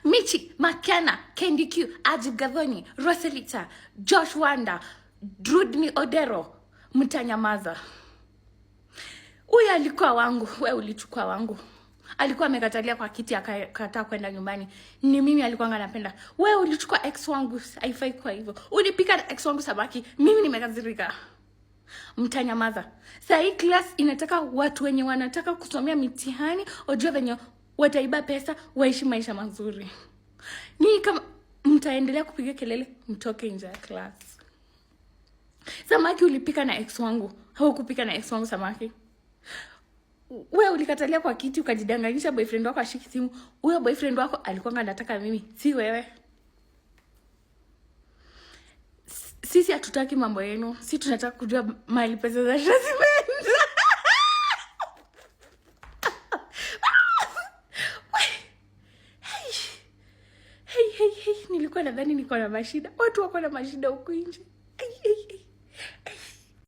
Michi, Makena, Candy Q, Ajib Gadhoni, Roselita, Josh Wanda, Drudni Odero, mtanyamaza. Huyu alikuwa wangu, we ulichukua wangu. Alikuwa amekatalia kwa kiti akakataa kwenda nyumbani. Ni mimi alikuwa anapenda. Wewe ulichukua ex wangu, haifai kwa hivyo. Ulipika na ex wangu samaki, mimi nimekasirika. Mtanyamaza. Saa hii class inataka watu wenye wanataka kusomea mitihani, wajue venye wataiba pesa, waishi maisha mazuri. Ni kama mtaendelea kupiga kelele, mtoke nje ya class. Samaki ulipika na ex wangu, haukupika na ex wangu samaki. Wewe ulikatalia kwa kiti ukajidanganyisha boyfriend wako ashiki simu. Huyo boyfriend wako alikuwa anataka mimi, si wewe. Sisi hatutaki mambo yenu, si tunataka kujua mahali pesa za shule zimeenda. Hey, hey, hey, nilikuwa nadhani niko na mashida. Watu wako na mashida huku nje.